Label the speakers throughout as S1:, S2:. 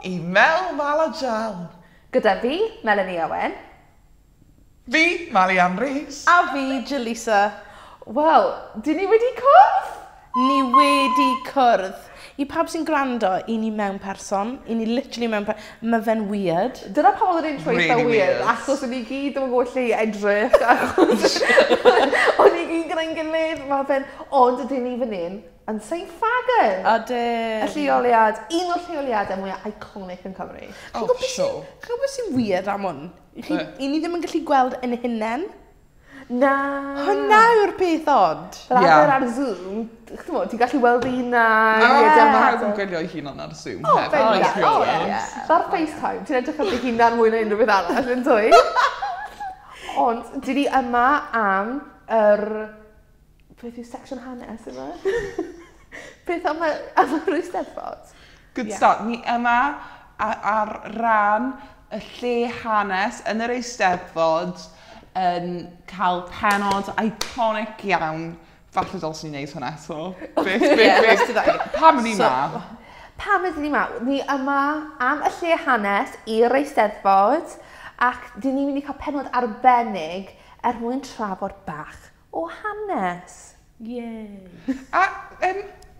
S1: I Mel Mal a Jal.
S2: Gyda fi, Melanie Owen.
S1: Fi, Mali Ann Rees.
S3: A fi, Jalisa.
S2: Wel, dyn ni wedi cwrdd?
S3: Ni wedi cwrdd. I pawb sy'n gwrando, i ni mewn person. I ni literally mewn person. Mae fe'n weird.
S2: Dyna pam oedd yr intro eitha
S1: Really
S2: weird,
S1: weird.
S2: Achos o'n i gyd ddim yn gwybod lle i edrych, achos o'n i gyd gyda'n gilydd, mae fe'n. Ond ydyn ni fan hyn yn St Fagans.
S3: Ydyn.
S2: Y lleoliad, un o'r lleoliadau mwyaf iconic yn Cymru.
S1: Oh, sure.
S3: Chi'n gwybod beth sy'n weird am hwn?
S1: Be?
S3: I ni ddim yn gallu gweld yn hunain.
S2: Na.
S3: Hwna yw'r peth od.
S2: Fel
S1: Ie.
S2: arfer ar Zoom, ch'mod, ti'n gallu weld un na.
S1: A
S2: ie,
S1: yeah.
S2: dyma-
S1: Pawb yn gwylio ei hunan ar Zoom
S2: O,
S1: hefyd.
S2: bendant.
S1: let's be
S2: O,
S1: honest.
S2: ie. Ar FaceTime, ti'n edrych ar dy hunan mwy na unrhyw beth arall, yn dwy? Ond, dyn ni yma am yr... Beth yw section hanes yma? Beth am yr Eisteddfod?
S1: Good start. Ni yma ar ran y lle hanes yn yr Eisteddfod yn cael penod iconic iawn. Falle dylswn ni wneud hwn eto. Beth, beth,
S3: let's do
S1: beth.
S3: that.
S1: Pam ni ma?
S2: Pam ydyn ni yma? Ni yma am y lle hanes i'r Eisteddfod ac dyn ni'n mynd i cael penod arbennig er mwyn trafod bach o hanes.
S3: Yay.
S1: A,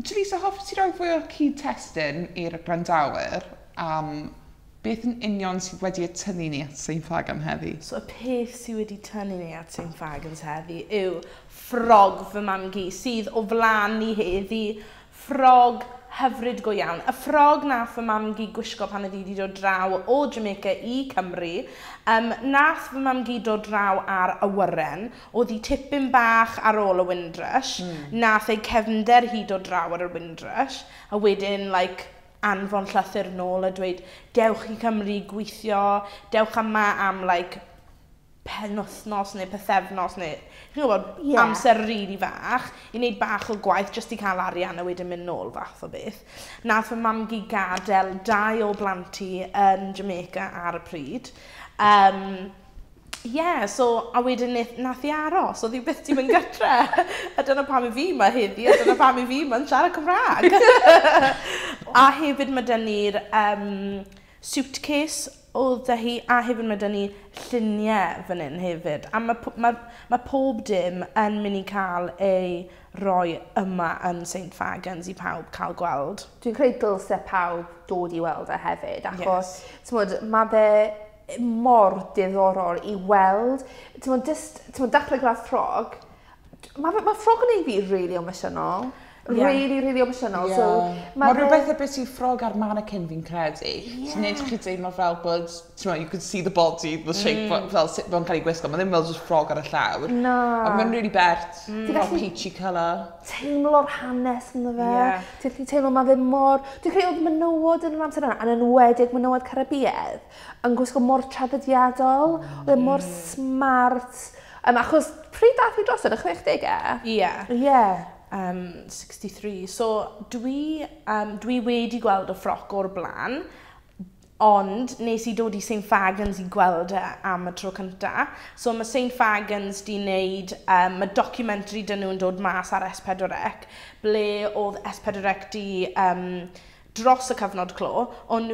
S1: Jalisa, hoffet ti roi fwy o cyd-testun i'r gwrandawyr am beth yn union sydd wedi y tynnu ni at St Fagans heddi?
S3: So y peth sydd wedi tynnu ni at St Fagans heddi yw ffrog fy mam-gu sydd o flaen ni heddi. Ffrog hyfryd go iawn. Y ffrog nath fy mam-gu gwisgo pan oedd hi wedi dod draw o Jamaica i Cymru. Nath fy mam-gu dod draw ar awyren. Oedd hi tipyn bach ar ôl y Windrush. Nath ei cefnder hi dod draw ar y Windrush. A wedyn, like, anfon llythyr nôl a dweud, "Dewch i Cymru gweithio, dewch yma am, like, penwthnos neu pythefnos neu, chi'n gwybod, amser rili fach i wneud bach o gwaith jyst i cael arian a wedyn mynd nôl fath o beth." Nath fy mam-gu gadael dau o blant hi yn Jamaica ar y pryd. Yeah, so, a wedyn nath hi aros, oedd hi byth di mynd gytre. A dyna pam i fi yma heddi, a dyna pam i fi yma'n siarad Cymraeg. A hefyd mae dyn ni'r suitcase oedd 'da hi, a hefyd mae dyn ni lluniau fan hyn hefyd. A mae pob dim yn mynd i cael ei roi yma yn St Fagans i pawb cael gweld.
S2: Dwi'n credu dylse pawb dod i weld e hefyd, achos yes, mae fe mor diddorol i weld. T'mod, just, t'mod, dechrau gyda ffrog, mae ffrog yn ei fi really emosiynol. Really, really emosiynol. So,
S1: Mae
S2: fe-
S1: rhywbeth y beth i ffrog ar mannequin fi'n credu. Sy'n neud chi deimlo fel bod, ti'n meddwl, you could see the body, the shape, fel sut mae'n cael ei gwisgo. Mae ddim fel just ffrog ar y llawr.
S2: Na.
S1: Ond mae'n really bert.
S2: Ti'n
S1: Fel
S2: gallu-
S1: peachy colour.
S2: Teimlo'r hanes ynddo fe. Ti'n gallu teimlo mae fe mor. Dwi'n credu oedd menywod yn yr amser yna, yn enwedig menywod Caribiaidd, yn gwisgo mor traddodiadol, oedd e mor smart. Achos pryd dath hi dros yn y 60au?
S3: Ie. 63. So dwi wedi gweld y ffroc o'r blaen, ond nes i dod i St Fagans i gweld e am y tro cynta. So mae St Fagans di wneud, mae documentary dyn nhw'n dod mas ar S4C, ble oedd S4C di dros y cyfnod clo, o'n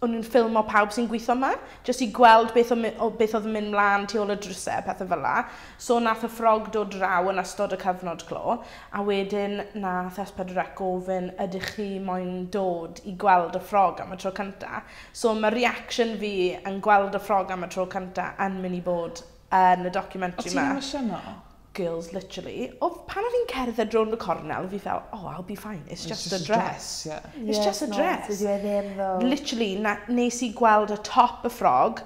S3: nhw'n ffilmo pawb sy'n gweithio yma, jyst i gweld beth oedd yn mynd mlaen tu ôl y drysau, pethau fel 'la. So nath y ffrog dod draw yn ystod y cyfnod clo, a wedyn nath S4C gofyn, "Ydych chi moyn dod i gweld y ffrog am y tro cynta?" So mae reaction fi yn gweld y ffrog am y tro cynta yn mynd i bod yn y
S1: O
S3: documentary
S1: ti'n
S3: yma.
S1: emosiynol?
S3: Girls, literally. O, pan o'n i'n cerdded rownd y cornel, fi fel, "Oh, I'll be fine, it's just a dress."
S1: Yeah.
S3: It's just a dress.
S2: Dydy e ddim, though.
S3: Literally, nes i gweld y top y ffrog,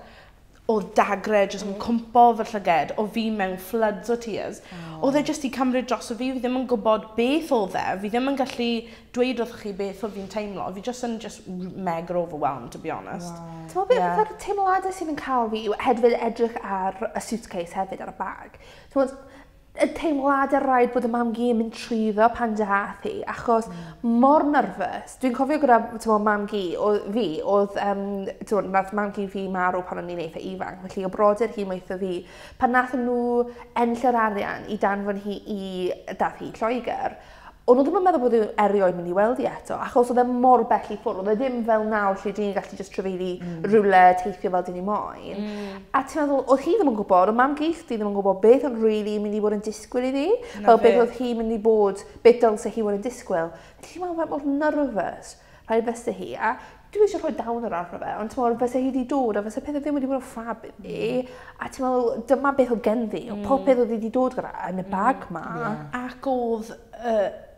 S3: oedd dagre jyst yn cwmpo fy llyged, o fi mewn floods o tears. Oedd e jyst i cymryd dros o fi, fi ddim yn gwybod beth oedd e, fi ddim yn gallu dweud wrth chi beth oedd fi'n teimlo, fi jyst yn just mega overwhelmed, to be honest.
S2: Wow. Ti'n meddwl beth fatha'r teimladau sydd yn cael fi yw hefyd edrych ar y suitcase hefyd, ar y bag. Ti'n meddwl, y teimladau rhaid bod y mam-gu yn mynd trwyddo pan dath hi, achos mor nervous. Dwi'n cofio gyda, ti'n meddwl, mam-gu, o, fi, oedd, ti'n meddwl, nath mam-gu fi marw pan o'n i'n eitha ifanc, felly o brodyr hi maetho fi, pan nath nhw ennill yr arian i danfon hi i, dath hi i Lloegr, O'n nhw ddim yn meddwl bod nhw erioed mynd i weld hi eto, achos oedd e mor bell i ffwrdd. Oedd e ddim fel nawr lle dyn ni'n gallu just trafeili rhywle, teithio fel dyn ni moyn. A ti'n meddwl, oedd hi ddim yn gwybod, oedd mam chdi ddim yn gwybod beth oedd really mynd i bod yn disgwyl iddi.
S3: Na
S2: Fel beth
S3: fe.
S2: oedd hi mynd i bod, beth dylse hi fod yn disgwyl. Ti'n meddwl faint mor nervous rhaid fyse hi. A dwi eisiau rhoi downer arno fe, ond ti'n meddwl, fyse hi wedi dod a fyse pethau ddim wedi bod yn ffab iddi. A ti'n meddwl, dyma beth oedd genddi, mm. Popeth oedd hi wedi dod gyda yn y bag ma.
S3: Ac oedd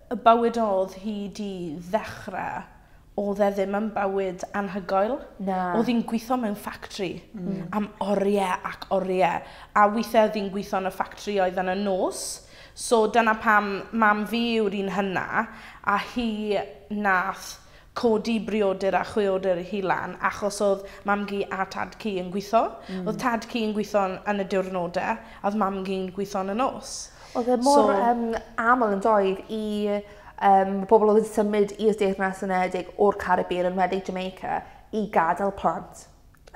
S3: y bywyd oedd hi di ddechrau, oedd e ddim yn bywyd anhygoel.
S2: Na.
S3: Oedd hi'n gweithio mewn factory am oriau ac oriau. A weithiau oedd hi'n gweithio yn y factory oedd yn y nos. So dyna pam mam fi yw'r un hynna, a hi nath codi briodyr a chwiodyr hi lan, achos oedd mam-gu a tad-cu yn gweithio. Oedd tad-cu yn gweithio yn y diwrnodau, a oedd mam-gu'n gweithio yn y nos.
S2: Oedd e mor aml yn doedd i bobl oedd yn symud i'r Deyrnas Unedig o'r Caribbean, yn enwedig Jamaica, i gadael plant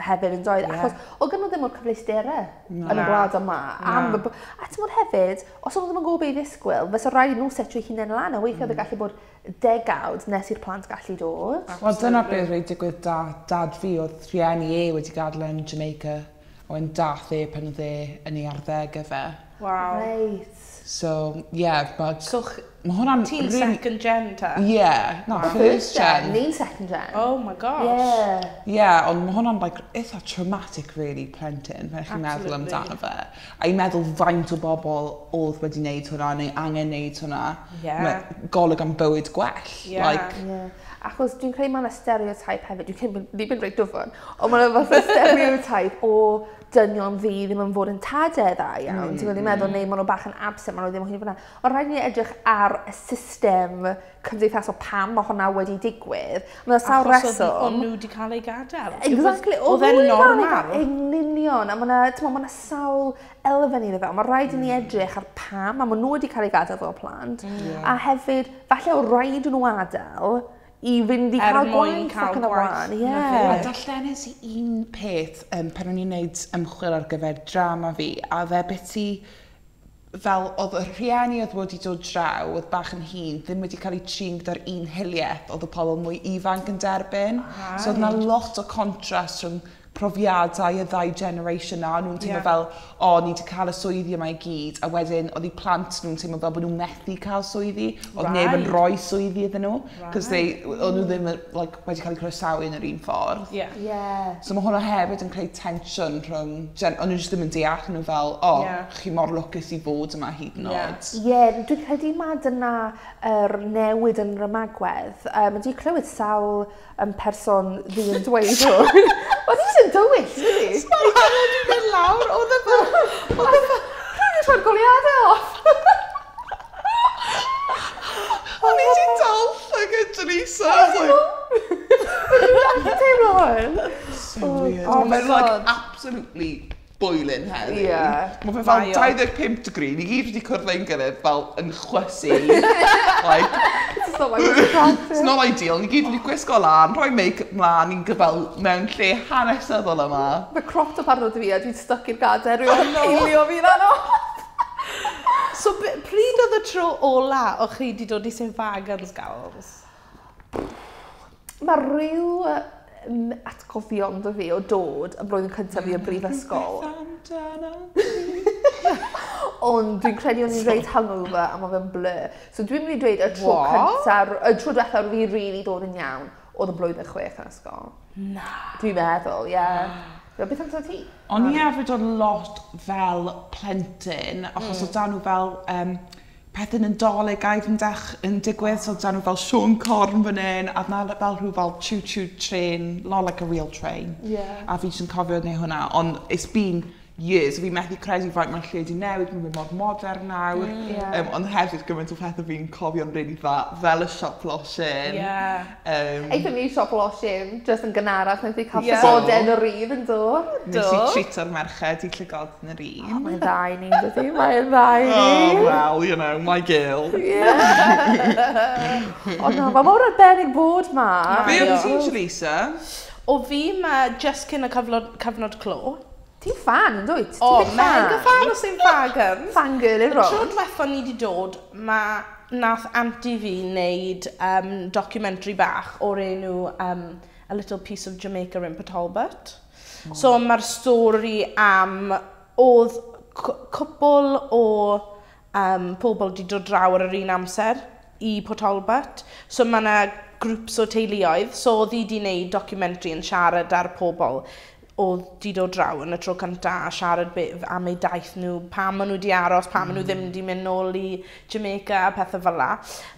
S2: hefyd yn doedd. Achos oedd gen nhw ddim o'r cyfleusterau yn y
S3: Na.
S2: gwlad yma. A ti'n bod hefyd, os oedd nhw ddim yn gwybod beth i ddisgwyl, fysa rhaid i nhw setio eu hunain lan, a weithiau oedd e gallu bod degawd nes i'r plant gallu dod.
S1: Wel, dyna beth wedi digwydd da, dad fi, oedd rhieni e wedi gadael yn Jamaica, a wedyn dath e pan oedd e yn ei arddegau fe.
S3: Wow.
S2: Reit.
S1: So, yeah, but
S3: So,
S1: mae hwnna'n
S3: ti'n
S1: really.
S3: second gen ta?
S1: Yeah, no, first gen.
S2: Ni'n second gen.
S3: Oh my gosh.
S2: Yeah.
S1: Yeah, ond mae hwnna'n like, eitha traumatic, really, plentyn, pan chi'n meddwl
S3: Absolutely.
S1: amdano fe. A i'n meddwl faint o bobl oedd wedi wneud hwnna, neu angen wneud hwnna. Mae golwg am bywyd gwell. Like,
S2: Yeah. Achos dwi'n credu mae yna stereotype hefyd, dwi'n credu bod ni'n mynd reit dwfn, ond mae yna fath o stereotype o dynion ddu ddim yn fod yn tadau dda iawn. Ti'n gwybod, meddwl, neu maen nhw bach yn absent, maen nhw ddim yn hyn fyna. Ond rhaid i ni edrych ar y system cymdeithasol pam mae hwnna wedi digwydd. Mae yna sawl
S3: Achos
S2: reswm.
S3: O'n nhw wedi cael eu gadael.
S2: Exactly.
S3: Oedd e'n
S2: nhw wedi cael eu
S3: normal.
S2: Yn union. A mae yna, ti'n ma' 'na sawl elfen iddo fe. Ond mae rhaid i ni edrych ar pam, a maen nhw wedi cael eu gadael fel plant. A hefyd, falle o rhaid i nhw adael i fynd i
S3: Er
S2: cael
S3: mwyn
S2: gwaith
S3: cael
S2: ac yn y
S3: gwaith.
S2: blaen.
S3: Na
S2: Ie.
S1: A darllenes i un peth pan o'n i'n gwneud ymchwil ar gyfer drama fi, a fe biti fel oedd y rhieni oedd wedi dod draw, oedd bach yn hŷn, ddim wedi cael eu trin gyda'r un hiliaeth oedd y pobl mwy ifanc yn derbyn. So oedd yna lot o contrast rhwng profiadau y ddau generation na, nhw'n teimlo fel, o, ni wedi cael y swyddi yma i gyd, a wedyn oedd eu plant nhw'n teimlo fel bod nhw'n methu cael swyddi, oedd neb yn rhoi swyddi iddyn nhw, cos oedd nhw ddim like, wedi cael eu croesawu yn yr un ffordd. So mae hwnna hefyd yn creu tensiwn rhwng, o'n nhw jyst ddim yn deall nhw fel, o, oh, chi mor lwcus i fod yma hyd yn oed.
S2: Ie, yeah, dwi'n credu mae dyna yr newid yn yr ymagwedd. Dwi'n clywed sawl person ddu yn dweud hwn. Oedd hi jyst yn dywyll, ydy?
S1: Mae hwnna wedi mynd lawr, oedd e fel, oedd e fel,
S2: Rwy'n rhoi'r goleuadau off.
S1: O'n i wedi dal llygad Janisa. I was like,
S2: Dwi'n teimlo hwn.
S1: So weird.
S2: Oh my
S1: Mae'n like
S2: God.
S1: absolutely boiling heddi. Mae fe fel
S3: Mae o.
S1: 25 degree, ni gyd wedi cwrdd ein gilydd fel yn chwysu. Like,
S2: It's not my practice.
S1: it's not ideal. Ni gyd wedi gwisgo lan, rhoi make-up mlaen, ni'n fel mewn lle hanesyddol yma.
S2: Mae crop top arno fi a dwi'n stuck i'r gadair. Rwy'n peelio fi lan off.
S3: So, pryd oedd y tro ola o chi wedi dod i St Fagans, gals?
S2: Mae rhyw atgofion 'da fi o dod y blwyddyn cyntaf fi yn brifysgol.
S1: Amdano.
S2: Ond dwi'n credu o'n i'n reit hungover a mae fe'n blur. So dwi'n mynd i dweud y tro
S1: What?
S2: cyntaf, y tro diwethaf fi really dod yn iawn oedd y blwyddyn 6 yn ysgol.
S3: Na.
S2: Dwi'n meddwl, ie. Yeah. Beth amser ti?
S1: O'n i arfer dod lot fel plentyn, achos oedd da nhw fel pethau Nadoligaidd yn digwydd, so oedd da nhw fel Siôn Corn fan hyn, a oedd 'na fel rhyw fel choo-choo train, not like a real train. A fi jyst yn cofio neu hwnna, ond it's been years, fi methu credu faint mae'r lle wedi newid, mae'n mynd mor modern nawr. Ond hefyd gymaint o pethau fi'n cofio'n really dda, fel y siop losin.
S2: Aethon ni i siop losin, just yn gynharach, wnaeth ni cael llygoden yr un yn do.
S1: Nes i treato'r merched i llygoden yr un.
S2: Oh, mae'n dda i ni, dydy? Mae'n dda i ni.
S1: Oh, well, you know, my girl.
S2: Yeah. Ond na, mae mor arbennig bod ma.
S1: Be oedd ti, Jalisa?
S3: O fi ma just cyn y cyfnod clo.
S2: Ti'n fan, yn dwyt? Ti'n
S3: O,
S2: big
S3: mega fan o St Fagans.
S2: Fangirl
S3: Y
S2: i'r
S3: tro
S2: rôl.
S3: diwetha ni wedi dod, mae nath auntie fi wneud documentary bach o'r enw A Little Piece of Jamaica in Port Talbot. So mae'r stori am oedd cwpl o pobl di dod draw ar yr un amser i Port Talbot. So mae yna grŵps o teuluoedd. So oedd hi di wneud documentary yn siarad ar pobl oedd di dod draw yn y tro cynta a siarad am eu daith nhw, pam maen nhw di aros, pam maen nhw ddim di mynd nôl i Jamaica a pethau fel la.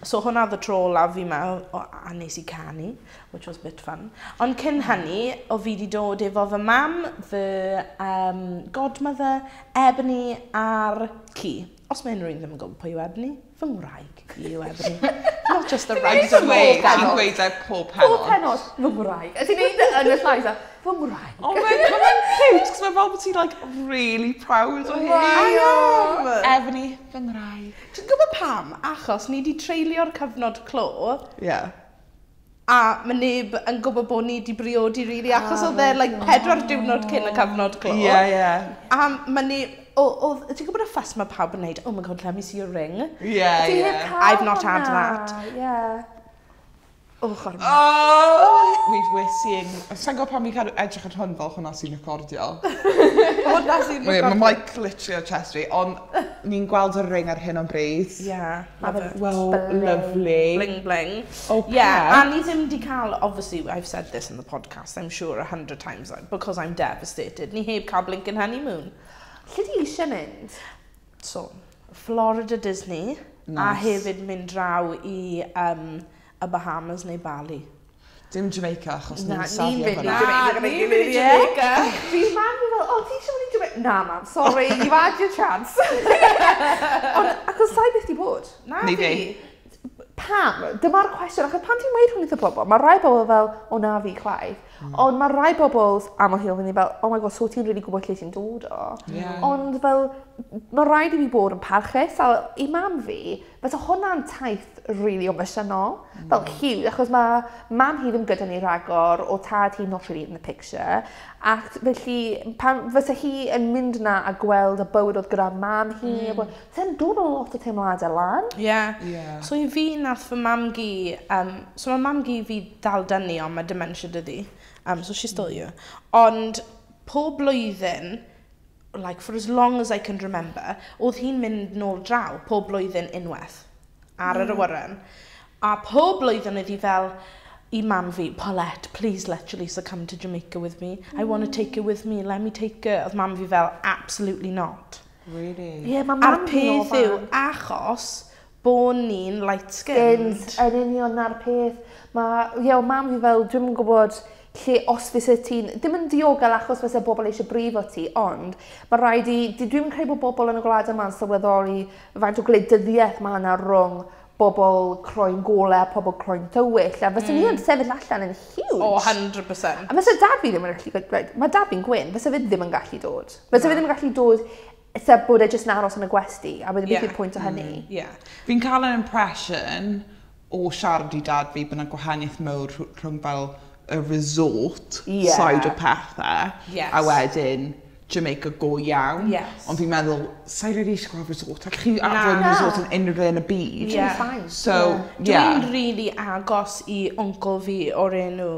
S3: So hwnna oedd y tro olaf fi mewn, a nes i canu, which was a bit fun. Ond cyn hynny, o fi di dod efo fy mam, fy godmother, Ebony a'r ci. Os mae unrhyw un ddim yn gwybod pwy yw Ebony, fy ngwraig i yw Ebony. Not just a random
S1: Ti'n
S3: pennod.
S1: gweud e pob
S2: Pob
S1: penod.
S2: penod, fy ngwraig. A ti'n neud e yn y llais a, fy ngwraig.
S1: Oh my, mae'n cute, cos mae'n fel bod ti'n like really proud o hi.
S3: I am!
S1: Ebony, fy ngwraig.
S3: Ti'n gwybod pam? Achos ni di treulio'r cyfnod clo a mae neb yn gwybod bod ni di briodi really, achos oedd e like, 4 diwrnod cyn y cyfnod clo.
S1: Yeah.
S3: A mae neb... Ti'n gwybod y fuss mae pawb yn neud? "Oh my God, let me see your ring."
S2: Ti heb cael
S3: I've not had
S2: hwnna.
S3: that.
S2: Yeah.
S3: Oh, chwarae.
S1: Oh, we're seeing. Sa'n gwybod pam fi'n cadw edrych ar hwn fel hwnna sy'n recordio.
S3: Hwnna sy'n
S1: Mae
S3: recordio.
S1: mic literally ar chest fi, ond ni'n gweld y ring ar hyn o bryd.
S3: Yeah,
S2: Ma'
S3: love
S2: fe'n
S3: it.
S1: Well,
S2: Bling.
S1: lovely.
S3: Bling bling.
S1: Okay.
S3: Yeah, a ni ddim di cael, obviously, I've said this in the podcast, I'm sure 100 times, like, because I'm devastated. Ni heb cael blinking honeymoon.
S2: Lle di eisiau mynd?
S3: So, Florida Disney, a
S1: Nice.
S3: hefyd mynd draw i y Bahamas neu Bali.
S1: Dim Jamaica, achos
S2: Na,
S1: ni'n
S2: ni'n
S1: safio
S2: mynd i
S1: hwnna.
S2: Jamaica.
S3: Na, ni'n mynd i Jamaica.
S2: Fi mam fi fel, "Oh, ti eisiau mynd i Jamaica?" "Na, mam, sorry, you've had your chance." Ond, achos sa'i byth di bod.
S3: Na
S1: Ni
S3: fi.
S1: fi.
S2: Pam? Dyma'r cwestiwn, achos pan ti'n weud hwn wrth y bobl, mae rai bobl fel, "O na fi chwaith." Ond mae rai bobl am o hil fynd i fel, "Oh my God, so ti'n really gwybod lle ti'n dod o." Ond fel, mae rhaid i fi bod yn parchus, a i mam fi, fysa hwnna'n taith really emosiynol. Fel huge, achos mae mam hi ddim gyda ni ragor, o tad hi not really in the picture. Ac felly, pan fysa hi yn mynd na a gweld y bywyd oedd gyda mam hi, mm. Fysa'n dod o lot o teimladau lan.
S3: Yeah.
S1: Yeah.
S3: So i fi nath fy mam-gu, so mae mam-gu fi dal 'da ni, ond mae dementia 'da hi. So she's still here. Ond pob blwyddyn, like for as long as I can remember, oedd hi'n mynd nôl draw pob blwyddyn unwaith ar yr awyren. A pob blwyddyn oedd hi fel i mam fi, "Paulette, please let Jalisa come to Jamaica with me. I want to take her with me, let me take her." Oedd mam fi fel, "Absolutely not."
S1: Really?
S2: Ie, yeah, mae
S3: A'r
S2: mam fi'n
S3: peth yw, achos bod ni'n light-skinned.
S2: Skins, yn union na'r peth. Mae, ie, yeah, mam fi fel, dwi'n yn gwybod lle os fysa ti'n, ddim yn diogel achos fysa bobl eisiau brifo ti, ond mae rhaid i, dwi'n credu bod bobl yn y gwlad yma'n sylweddoli faint o gwleidyddiaeth mae yna rhwng bobl croen golau a pobl croen tywyll, a fysa ni yn sefyll allan yn huge.
S3: O, 100%.
S2: A fysa dad fi ddim yn gallu, right, mae dad fi'n gwyn, fysa fe ddim yn gallu dod. Fysa fe ddim yn gallu dod, sef bod e jyst yn aros yn y gwesty, a wedyn beth yw'r pwynt o hynny?
S3: Yeah.
S1: Fi'n cael an impression o siarad i dad fi bod yna gwahaniaeth mawr rhwng fel y resort side o pethau a wedyn Jamaica go iawn. Ond fi'n meddwl, sa'i really eisiau gweld resort. Allwch chi adrodd yn
S2: Na.
S1: resort yn unrhyw le yn y byd.
S3: Yeah.
S1: So, yeah.
S3: Dwi'n really agos i uncle fi o'r enw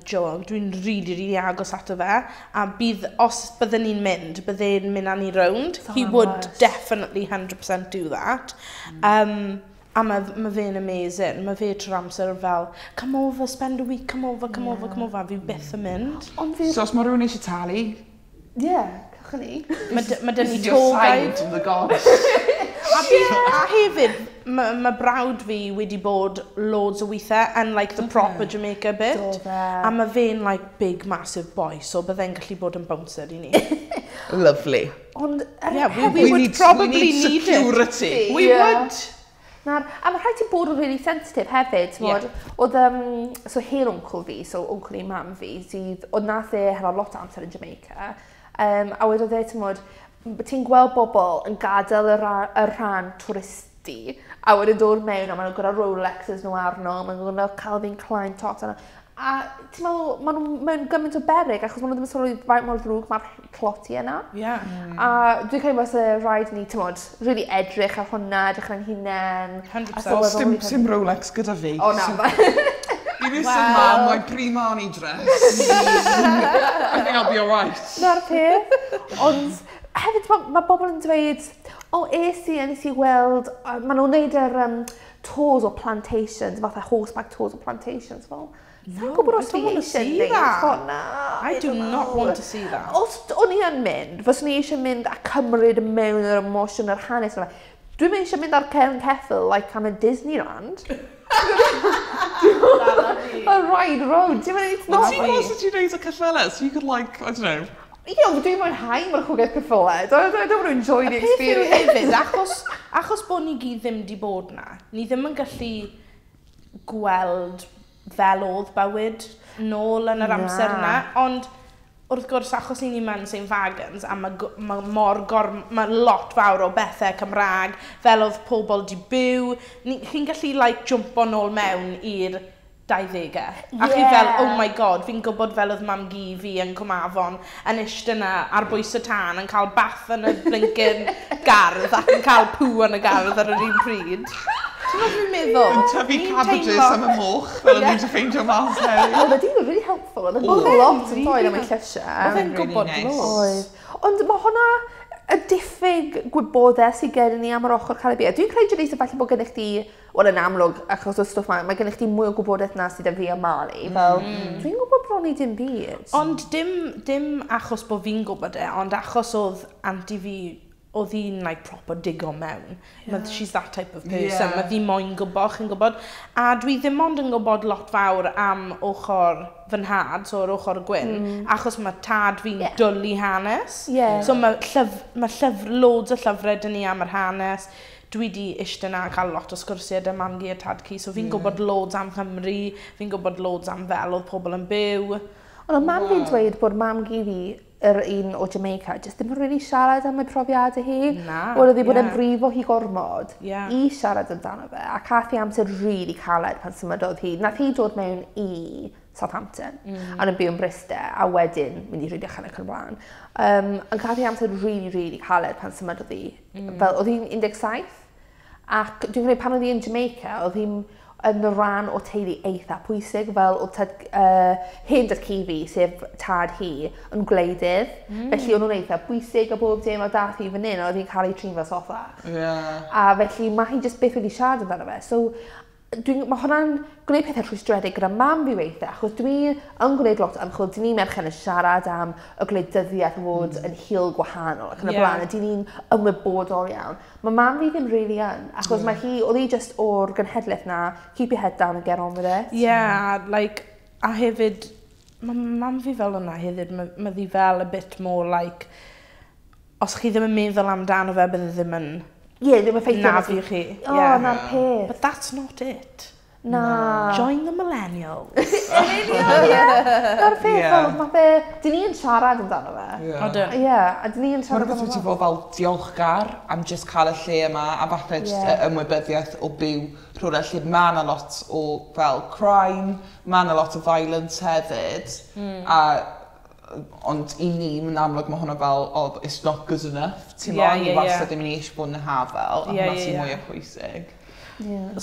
S3: Joel. Dwi'n really, really agos ato fe. A bydd, os bydden ni'n mynd, bydde'n mynd â ni rownd. He would
S2: Thomas.
S3: definitely 100% do that. A mae fe'n amazing. Mae fe trwy'r amser fel, "Come over, spend a week, come over, come over, come over." A fi byth yn mynd.
S2: Ond fi...
S1: So os mae rhywun eisiau talu,
S2: Yeah, cewch ni.
S3: Mae dyn ni
S1: this is your
S3: tour
S1: sign
S3: guide.
S1: to the gods.
S3: A hefyd, mae brawd fi wedi bod loads o weithiau yn like the proper Jamaica bit.
S2: Do fe.
S3: A mae fe'n like big massive boy, so bydde'n gallu bod yn bouncer i ni.
S1: Lovely.
S2: Ond...
S3: Yeah, we would probably
S1: we need,
S3: need it.
S1: security.
S3: We
S2: Yeah.
S3: would.
S2: Na'r, a mae rhaid ti bod yn really sensitive hefyd, t'mod. Oedd, so hen uncle fi, so uncle i mam fi, sydd, oedd nath e hala lot o amser yn Jamaica, a wedodd e, t'mod, ti'n gweld bobl yn gadael y rhan twristi, a wedyn dod mewn, a maen nhw'n gyda Rolexes nhw arno, maen nhw'n gyda Calvin Klein tops arno. A ti'n meddwl, maen nhw mewn gymaint o beryg, achos maen nhw ddim yn sylwi faint mor ddrwg mae'r tlodi yna. A dwi'n credu bod rhaid ni, ti'n modd, really edrych ar hwnna, edrych ar ein hunain.
S3: 100%.
S2: A
S1: Well,
S2: sylweddoli
S1: sim Rolex gyda fi.
S2: O, na.
S1: Fi ddim well, ma, my Primani dress. I think I'll be alright.
S2: Na'r peth. Ond hefyd mae bobl yn dweud, o, es i a nes i weld, maen nhw'n neud yr tours o plantations, fatha horseback tours o plantations, fel, no, gwybod os
S3: I
S2: fi
S3: don't wanna
S2: eisiau
S3: see
S2: neud
S3: that.
S2: hwnna.
S3: I do
S2: don't
S3: not
S2: know.
S3: want to see that.
S2: Os o'n i yn mynd, fyswn i eisiau mynd a cymryd mewn yr emosiwn, yr hanes yna. Dwi'm eisiau mynd ar cefn ceffyl like I'm in Disneyland. A ride road. Ti'n mynd, it's not...
S1: Ti'n gwybod sut ti'n neud y ceffylau? So you could like, I don't know.
S2: Dwi'n mwynhau marchogaeth ceffylau. I don't want to enjoy the
S3: Peth yw
S2: experience.
S3: hefyd, achos bod ni gyd ddim di bod na, ni ddim yn gallu gweld fel oedd bywyd nôl yn yr amser
S2: Na.
S3: na, ond wrth gwrs, achos ni mewn St Fagans, a mae ma ma lot fawr o bethau Cymraeg, fel oedd pobl di byw, chi'n gallu like, jumpo nôl mewn i'r 20au. A chi fel, oh my god, fi'n gwybod fel oedd mam-gu fi yn Cwmafon yn eistedd yna ar bwys y tân yn cael bath yn y blinking gardd ac yn cael pŵ yn y gardd ar yr un pryd. Ti'n gwybod fi'n meddwl?
S1: Yn tyfu
S3: Ni'n
S1: cabbages
S3: teimlo-
S1: am y moch, fel o'n nhw'n ffeindio mas heddiw.
S2: Oedd e really helpful. Oedd e'n lot yn dod am ei llysiau.
S3: Oedd e'n
S1: Really
S3: gwybod
S1: nice.
S3: loads.
S2: Oedd. Ond mae hwnna y diffyg gwybodaeth sydd gen ni am yr ochr Caribia. Dwi'n credu, Janisa, falle bod gennych chdi, wel yn amlwg, achos o'r stwff ma, mae gennych chdi mwy o gwybodaeth na sydd 'da fi a Mali. Fel, dwi'n gwybod bron i dim byd.
S3: Ond dim achos bod fi'n gwybod e, ond achos oedd anti fi, oedd hi'n like, proper digo mewn. Yeah. She's that type of person. Yeah. Mae hi moyn gwybod, chi'n gwybod. A dwi ddim ond yn gwybod lot fawr am ochr fy nhad, so yr ochr gwyn, achos mae tad fi'n dwlu hanes. So mae loads o llyfrau dyn ni am yr hanes. Dwi di eistedd na a cael lot o sgwrsiau 'da mam-gu a tad-cu, so fi'n gwybod loads am Nghymru, fi'n gwybod loads am fel oedd pobl yn byw.
S2: Ond oedd mam fi'n dweud bod mam-gu fi, yr un o Jamaica, jyst ddim yn really siarad am ei profiadau hi.
S3: Na,
S2: Wel, oedd hi bod yn brifo hi gormod i siarad amdano fe. A cath hi amser really caled pan symudodd hi. Nath hi dod mewn i Southampton, a yn byw yn Bryste, a wedyn mynd i Rhydychen ac yn y blaen. Ond cath hi amser really, really caled pan symudodd hi. Fel, oedd hi'n 17, ac dwi'n credu pan oedd hi yn Jamaica, oedd hi'n yn rhan o teulu eitha pwysig, fel oedd hen dad-cu fi, sef tad hi, yn gwleidydd. Felly o'n nhw'n eitha pwysig a bob dim, a dath hi fan hyn, a oedd hi'n cael ei trin fel sothach. A felly mae hi jyst byth wedi siarad amdano fe. So mae hwnna'n gwneud pethau rhwystredig gyda mam fi weithiau, achos dwi yn gwneud lot o ymchwil, dyn ni merched yn siarad am y gwleidyddiaeth fod yn hil gwahanol ac yn y blaen, a dyn ni'n ymwybodol iawn. Mae mam fi ddim really yn, achos mae hi, oedd hi just o'r genhedlaeth na, keep your head down and get on with it.
S3: Yeah, like, a hefyd, mae mam fi fel yna hefyd, mae ddi fel a bit more like, os chi ddim yn meddwl amdano fe, bydde ddim yn
S2: Ie, ddim yn ffeithio.
S3: nafu chi.
S2: O, na'r peth.
S3: But that's not it.
S2: Na.
S3: Join the millennials.
S2: Na'r peth, fel, mae fe, dyn ni'n siarad amdano fe.
S3: Odyn.
S2: Ie, a dyn ni'n
S1: Mae
S2: siarad
S1: rhywbeth
S2: amdano
S1: wedi
S2: fe.
S1: bod fel diolchgar am just cael y lle yma a falle just y ymwybyddiaeth o byw rhywle lle mae yna lot o fel crime, mae yna lot o violence hefyd. A ond i ni, mae'n amlwg mae hwnna fel, oh, it's not good enough. Ti'n yeah, ni wastad ddim yn eisiau bod yn hafel, a hwnna sy'n mwy o pwysig.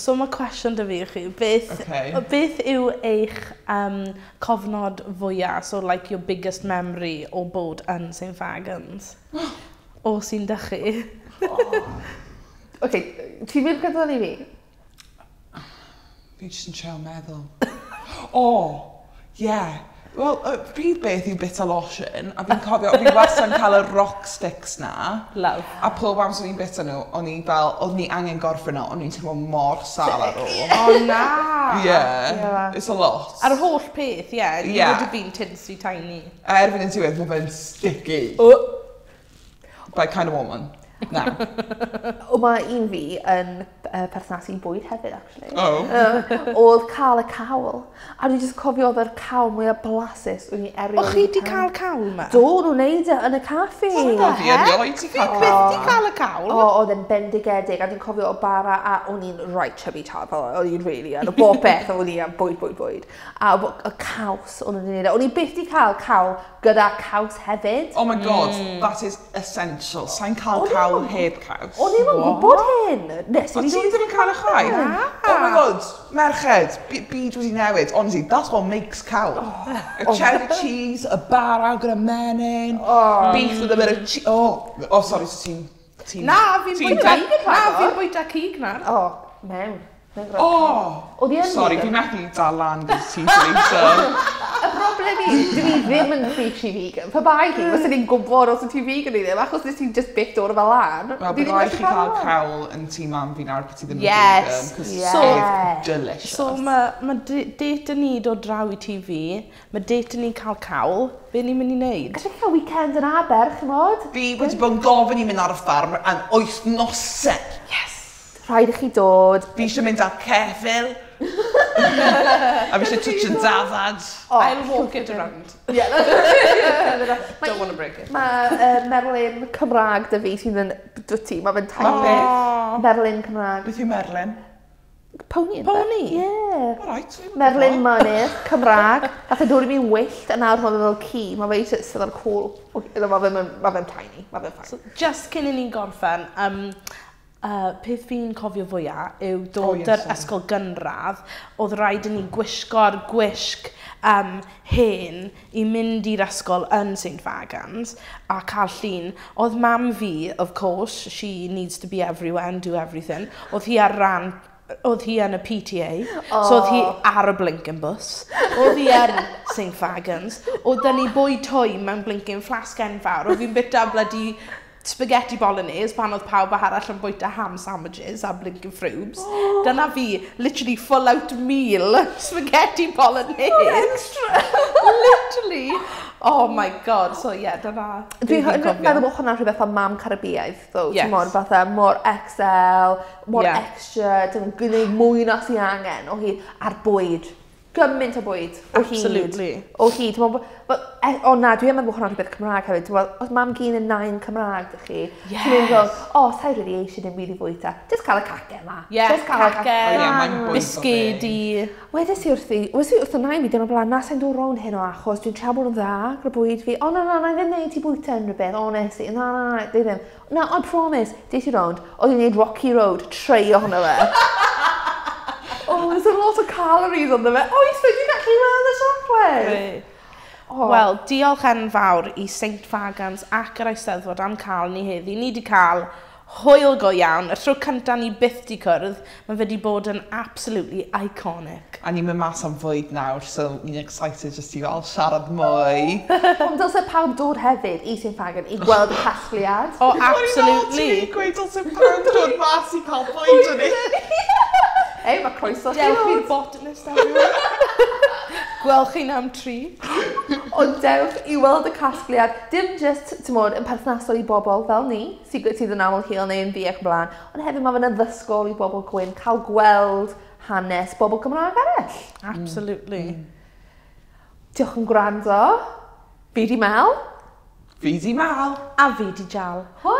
S3: So mae cwestiwn 'da fi i chi. Beth, beth yw eich cofnod fwyaf, so like your biggest memory o bod yn St Fagans? O sy'n dychu?
S2: OK, ti'n mynd gyda ni fi?
S1: Fi jyst yn trio meddwl. Oh, yeah. Wel, y prif beth yw bit o losin, a fi'n cofio, fi wastad yn cael y rock sticks na.
S3: Love.
S1: A pob amser fi'n bita nhw, o'n i fel, o'n i angen gorffen nhw, o'n i'n teimlo mor sal ar ôl.
S3: Oh na!
S1: Yeah,
S2: Yeah.
S1: it's a lot.
S3: Ar y holl peth, yeah. You would have been tinsy tiny.
S1: A erbyn y diwedd, mae fe'n sticky.
S3: Oh.
S1: But I kind of want one. Na.
S2: O, mae un fi yn perthnasu bwyd hefyd, actually.
S1: Oh.
S2: Oedd cael y cawl. A dwi'n just cofio oedd yr cawl mwyaf blasus o'n i erioed.
S3: O chi di cael cawl ma?
S2: Do, nhw'n neud e yn y caffi.
S1: Fi erioed ti cael
S3: Fi byth di cael y cawl.
S2: O, oedd e'n bendigedig, a dwi'n cofio o bara, a o'n i'n right chubby child, fel o'n i'n really yn, o bob beth, o'n i am bwyd, bwyd, bwyd. A y caws o'n i'n neud e. O'n i byth di cael cawl gyda caws hefyd.
S1: Oh my God, that is essential. Sa'n cael cawl heb caws.
S2: O'n i'm yn gwybod hyn. Nes
S1: O
S2: i
S1: ti ddim yn cael y chwaith? Oh my God, merched, byd wedi newid. Honestly, that's what makes cawl. A cheddar cheese, a bara gyda menyn, beef with a bit of cheese. Oh, sorry, so ti'n
S3: Na, fi'n
S1: ti'n
S3: bwyta,
S2: vegan
S3: na,
S2: rhagor.
S3: fi'n bwyta cig nawr.
S2: O, mewn. Mewn gyda'r cawl.
S1: Oh,
S2: Oedd hi yn
S1: sorry,
S2: vegan?
S1: fi methu dal lan gyda ti, Teresa.
S2: Y broblem i, dwi ddim yn preachy vegan. Pe bai hi, fyswn i'n gwybod os wyt ti'n vegan neu ddim, achos nes i just byth dod o fel lan.
S1: Wel,
S2: Fi
S1: bydd
S2: ddim
S1: rhaid
S2: gallu
S1: chi cael
S2: lan.
S1: cawl yn tŷ mam fi nawr, ti ddim yn
S3: Yes.
S1: vegan. 'Cause
S2: Yeah.
S1: it's delicious.
S3: So mae ma date ni dod draw i tŷ fi, mae date ni cael cawl, be ni'n mynd i wneud?
S2: Gallai cael weekend yn Aber, ch'mod?
S1: Fi wedi bod yn gofyn i mynd ar y ffarm am wythnosau.
S3: Yes!
S2: Rhaid i chi dod.
S1: Fi eisiau mynd ar ceffyl. A fi eisiau twtio dafad.
S2: Oh,
S3: I'll walk it around.
S2: Yeah.
S3: Don't want to break it.
S2: Mae Merlin Cymraeg dy fi sydd yn dwti, mae fe'n
S1: Ma'
S2: tiny.
S1: beth?
S2: Merlin Cymraeg.
S1: Beth yw Merlin?
S2: Pony. ynde?
S3: Pony?
S2: Yeah.
S1: All right.
S2: Merlin Mynydd, Cymraeg. Nath e dod i mi'n wyllt, a nawr mae fe fel ci. Mae fe eisiau sydd ar cool. Mae fe'n tiny. Mae fe'n fine.
S3: So, just cyn i ni'n gorffen, peth fi'n cofio fwyaf yw dod
S1: Oh, yes,
S3: yr
S1: sorry.
S3: ysgol gynradd, oedd rhaid i ni gwisgo'r gwisg hen i mynd i'r ysgol yn St Fagans a cael llun. Oedd mam fi, of course, she needs to be everywhere and do everything. Oedd hi ar ran oedd hi yn y PTA, oh. So oedd hi ar y blinking bus, oedd hi yn St Fagans, oedd dyn ni bwyd twym mewn blinking flasg enfawr, oedd fi'n bita bloody spaghetti bolognese pan oedd pawb arall yn bwyta ham sandwiches a blinking frubes. Oh. Dyna fi, literally full out meal, spaghetti bolognese.
S2: Extra.
S3: Literally. Oh my God, so yeah, dyna.
S2: Dwi'n
S3: fi'n cofio.
S2: meddwl bod hwnna'n rhywbeth o mam Caribiaidd, though.
S3: Yes.
S2: Yes. Mor fatha, mor XL, mor
S3: Yeah.
S2: extra, dyn nhw'n gwneud mwy na sy'n angen o hyd, a'r bwyd. Gymaint o bwyd. O hyd.
S3: Absolutely.
S2: O hyd. Ti'n meddwl o na, dwi'n meddwl bod hwnna'n rhywbeth Cymraeg hefyd. Ti'n meddwl, os mam gyn yn nain Cymraeg, dych chi? Ti'n mynd fel, o, sa'i really eisiau dim byd i fwyta. Just cael y cacen ma.
S3: Yeah,
S2: Just cael y
S3: cacen,
S1: Oh, yeah, mae'n bwyd o
S3: bisgedi.
S2: Wedes i wrth y nain fi dyn o blaen, na sa'n dod rownd hyn o achos dwi'n trio bod yn dda gyda bwyd fi. O na, na, na, i ddim neud ti bwyta unrhyw beth, honestly. Na, na, na, dwi ddim. Na, I promise, des i rownd, oedd hi'n neud Rocky Road, tray ohono fe. Oh, there's a lot of calories on fe. Oes, fe, dwi'n gallu weld y chocolate. Oh.
S3: Wel, diolch enfawr i St Fagans ac yr Eisteddfod am cael ni heddi. Ni wedi cael hwyl go iawn. Y tro cyntaf ni byth di cwrdd, mae fe wedi bod yn absolutely iconic.
S1: A ni'n mynd mas am fwyd nawr, so ni'n excited just i fel siarad mwy.
S2: Ond dylse pawb dod hefyd i St Fagans i gweld y casgliad.
S3: Oh, absolutely.
S1: O'n i'n gweud dylse pawb dod mas i cael bwyd yn ni.
S2: Ei, mae croeso chi
S3: Dewch i'r
S2: ddod.
S3: botanist everyone. Gwelch chi'n am tri.
S2: Ond dewch i weld y casgliad, dim just, ti'n modd, yn perthnasol i bobl fel ni, sydd yn aml hil neu yn ddu ac yn blaen, ond hefyd mae fe'n addysgol i bobl gwyn cael gweld hanes bobl Cymraeg eraill.
S3: Absolutely.
S2: Diolch yn gwrando. Fi di Mel.
S1: Fi di Mal.
S3: A fi di Jal.
S2: Hwyl!